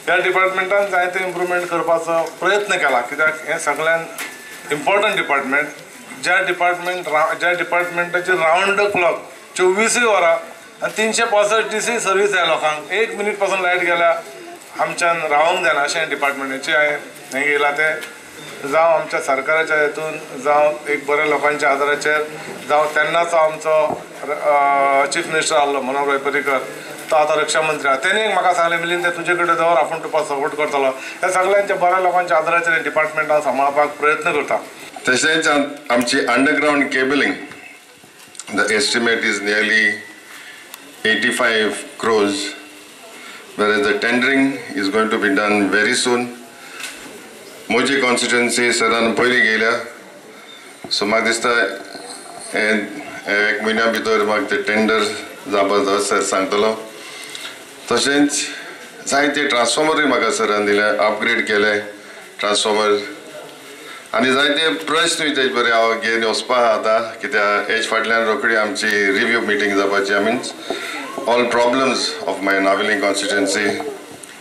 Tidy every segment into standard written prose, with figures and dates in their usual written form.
त्या डिपार्टमेंटान जायते इम्प्रुवमेंट करपाचो प्रयत्न केला कित्याक हें सगळ्यान इम्पॉर्टंट डिपार्टमेंट ज्या डिपार्टमेंटाचेर रावंड the clock 24 वरां आनी 365 दिसूय सर्वीस जाय लोकांक. एक मिनीट पासून लायट गेल्या आमच्यान रावंक जायना अशें डिपार्टमेंटाचें हांवें हें घेयलां तें जावं आमच्या सरकाराच्या हेतून जावं एक बऱ्या लोकांच्या आदाराचेर जावं तेन्नाचो आमचो चीफ मिनिस्टर आहलो मनोहर पर्रीकर तो आतां रक्षा मंत्री आहा तेणी एक म्हाका सांगलें मिलिंद तें तुजे कडेन दवर आपूण तुका सपोर्ट करतलो. ह्या सगळ्यांच्या बऱ्या लोकांच्या आदाराचेर डिपार्टमेंट हांव सांबाळपाक प्रयत्न करता. तशेंच आमची underground cabling the estimate is nearly 85 crores, whereas the tendering is going to be done very soon. Moji constituency सरान पयलीं गेल्या सो म्हाका दिसता एक म्हयन्या भितर म्हाका ते टेंडर जावपा सर सांगतलो. तशेंच जायते ट्रान्सफॉर्मरूय म्हाका सरान दिले, अपग्रेड केले ट्रान्सफॉर्मर आनी जायते प्रश्नूय तेज बरें हांव घेवन वचपा आतां कित्याक हेज फाटल्यान रोखडी आमची रिव्यू मिटींग जावपाची. I means all problems of my Navelim constituency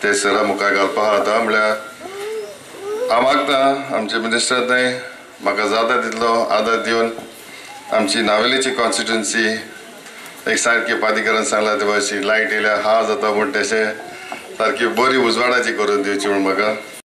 ते सरा मुखार घालपा आतां. म्हळ्यार हांव मागता आमचे मिनिस्टर थंय म्हाका जाता तितलो आदार दिवन आमची नावेलीची कॉन्स्टिट्युएन्सी एक सारकी प्राधिकरण सांगला ते भाशेन लायट येयल्या हा जाता म्हूण तशें सारकी बरी उजवाडाची करून दिवची म्हूण म्हाका.